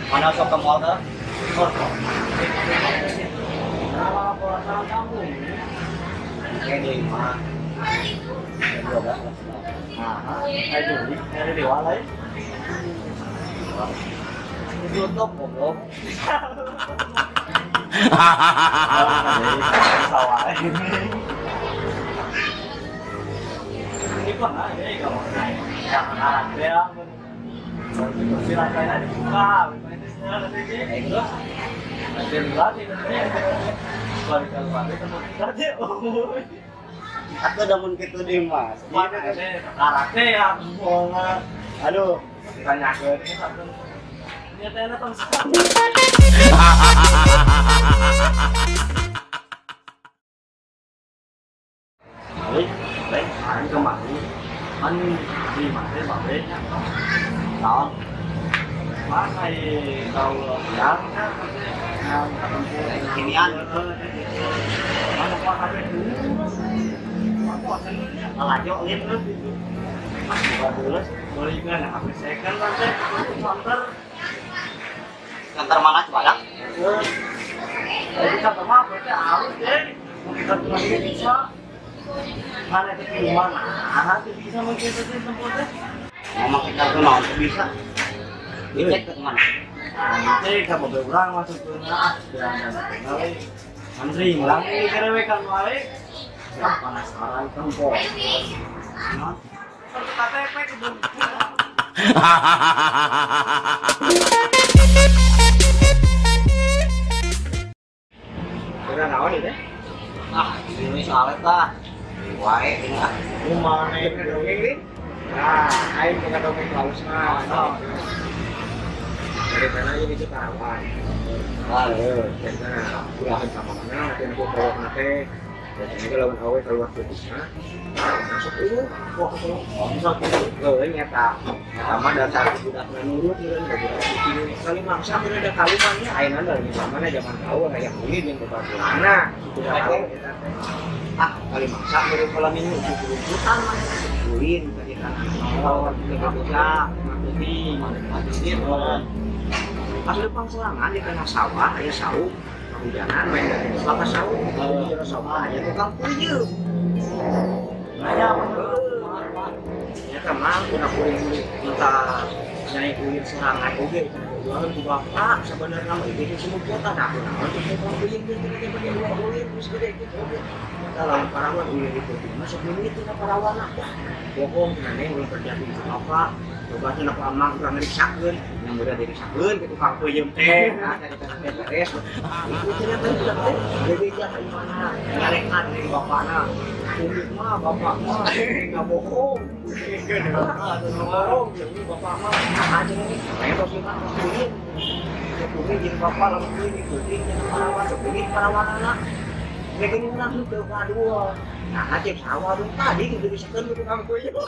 Mana sok ke mall tuh? Tutup goblok. Aku udah mun kitu deui mas. Aduh, tanyakeun. Kantor mana Cibadak? Jadi kantor mah berarti halus deh. Mungkin kantor lagi bisa. Mana itu di mana? Nanti bisa mungkin itu tempatnya. Ngomong ke kartu naon bisa. Dicek ke mana? Nanti kamu berurang masuk ke nah, Andri ngulang ini kira we kan wae. Ah, penasaran tempo. Nah, KTP kebun. Kira naon ieu teh? Ah, ini soalnya tah. Wae ini ah. Kumaha dongeng nih? Nah, aing bukan dongeng laus mah. Dari sana ini di Karawang. Lalu, karena ulahan sama mana, tempo bawa nate. Biasanya kalau awe keluar ke masuk itu, wah kalau bisa gitu, nyata, nyata mah dasar budak nurut, budak kucing kali mangsa bener ada kalumannya, ayeuna dari mana zaman kau kayak ulin yang bebatuanna, budak kau ah kali mangsa bener pola minggu hutan mah ulin tadi kan oh budak mati mati pas leumpang sorangan di tengah sawah aya saung hujanan main dari apa saung di jero sawah aya tukang puyeuh banyak ya teman udah kuring entah nyai ulin sorangan oge jualan ku bapak sebenarnya mah itu semua kota nah naon tukang puyeuh teh teh bagi dua ulin terus gede gitu oge lawan parawan ulin itu masuk mimiti tina parawana wah bohong cenah ulah terjadi itu apa coba cenah ku amang urang ngeriksakeun yang udah diriksakeun ke tukang peuyeum teh nah dari tanah beres itu cenah teh budak teh bebeja ka imana nyarekan deui bapana kulit mah bapak mah enggak bohong bohong jeung bapak mah nah cenah nih aya tos lima tos ulin kuring jeung bapak lamun kuring geuting cenah parawan geuting parawanana geuting langsung ke kadua nah cek sawah dong tadi gitu diriksakeun ku tukang peuyeum.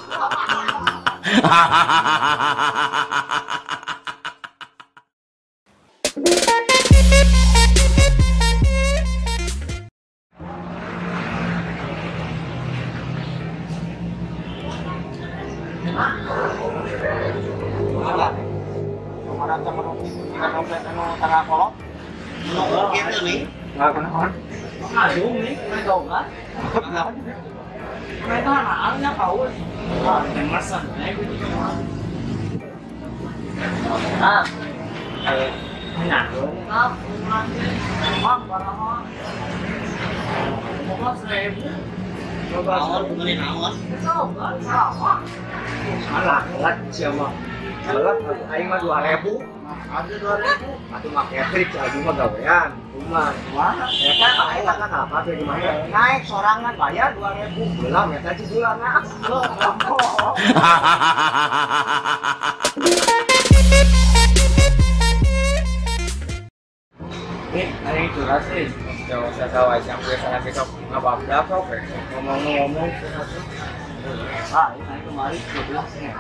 Salah, belat siapa? Belat, aing mah 2000. Ada 2000. Atuh mah ketrik aju mah gawean. Kumaha? Ya kan aing tak apa tuh gimana? Naik sorangan bayar 2000. Belah eta cibulanna. Nih, aing curhat sih. Jauh saya tahu aja, aku salah besok ngababdak kok, ngomong-ngomong sesuatu. Ah, ini kemarin 12 ya.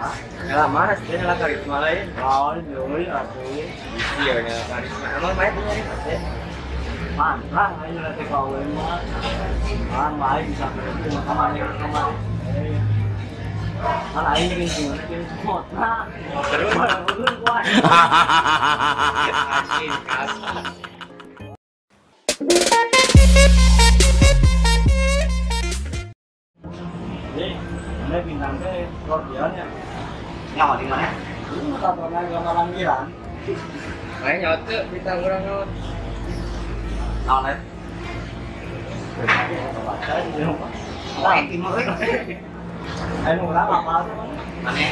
Nyala mana sih nyala karisma lain? Lain yoi atuh. Iya nyala karisma. Emang main punya nih sih? Mantra aing nyala teh kawe mah. Man lain bisa berarti mah kamari kamari. Kan aing jeung gimana jeung semotna. Terus ulun kuat. Asin kasar. Ini bintang teh Scorpion ya. Nyawa di mana? Ini kantornya gambar langgiran. Kayak nyote bintang urang naon. Naon lain? Baca di rumah. Lain timur euy. Ayo urang apa tuh? Mana?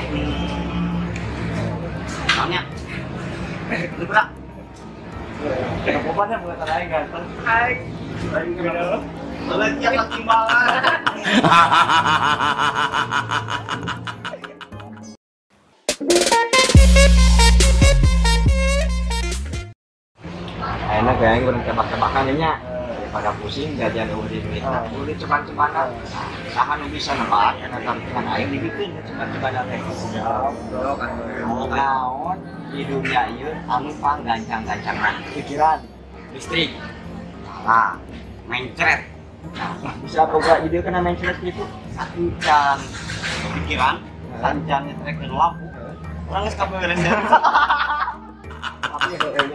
Naonnya? Libra. Kepopannya bukan lain ganteng. Hai. Lagi kenapa? Lelaki yang timbalan. Enak kayaknya kurang tebak-tebakan nya daripada pusing jajan eueuh duit. Udah ceban-cebanan. Saha nu bisa nebak eta tampilan aing dibikin ceban-cebanan teh. Naon di dunia ieu anu panggancang-gancangna? Pikiran, listrik. Nah, mencret. Nah, bisa boga ide kena mencret gitu? Saencan pikiran, saencan nyetrekeun lampu. Urang geus kaberes. Tapi heueuh.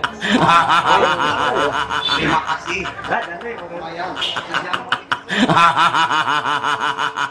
Terima kasih. Hahaha.